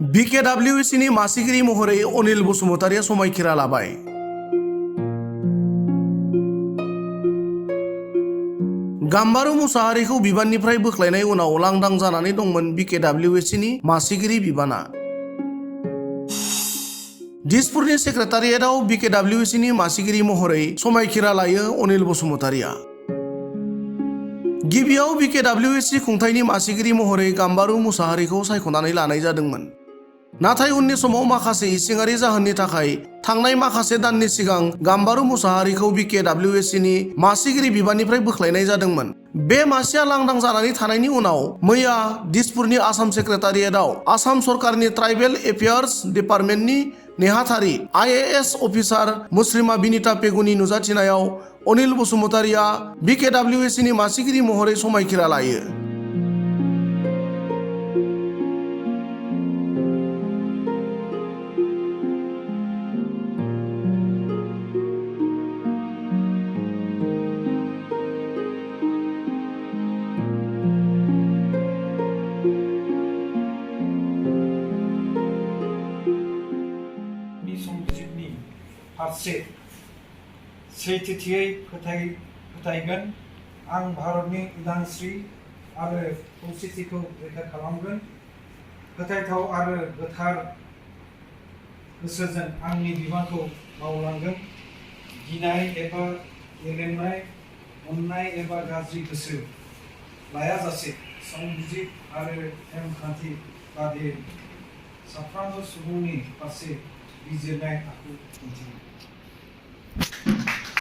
BKWC मासिगिरि महरै अनिल बसुमतारिया समायखिरा लाबाय। गाम्बारु मुसाहारिखौ बिबाननिफ्राय बोख्लायनाय उनाव लांदां जानानै दंमोन BKWC मासिगिरि बिबाना। दिसपुरनि सेक्रेटारियेटआव BKWC मासिगिरि महरै समायखिरा लायो अनिल बसुमतारिया। गिबियाव BKWC खुंथायनि मासिगिरि महरै गाम्बारु मुसाहारिखौ सायख'नानै लानाय जादोंमोन। नाथाय उननि समाव माखासे इसिङारि जाहोननि थाखाय थांनाय माखासे दाननि सिगां गाम्बारु मुसाहारिखौ BKWC मासिगिरि बिबाननिफ्राय बोख्लायनाय जादोंमोन। बे मासिया लांदां जानानै थानायनि उनाव मैया दिसपुरनि आसाम सेक्रेटारियेटआव आसाम सरकारनि ट्राइबेल एफेयार्स डिपार्टमेन्टनि नेहाथारि IAS अफिसार मुस्रिमा बिनिता पेगुनि नुजाथिनायाव अनिल बसुमतारिया BKWC मासिगिरि महरै समायखिरा लायो। संबिजिरनि फारसे सैथोथियै फोथायगोन। आं भारतनि उदांस्रि आरो खौसेथिखौ रैखा खालामगोन। फोथायथाव आरो गोथार गोसोजों आंनि बिबानखौ मावलांगोन। गिनाय एबा गेलेनाय, अननाय एबा गाज्रि गोसो लायाजासे संबिजिर आरो नेमखान्थि बादियै साफ्रोमबो सुबुंनि फारसे बिजिरनाय आखु दिन्थिगोन।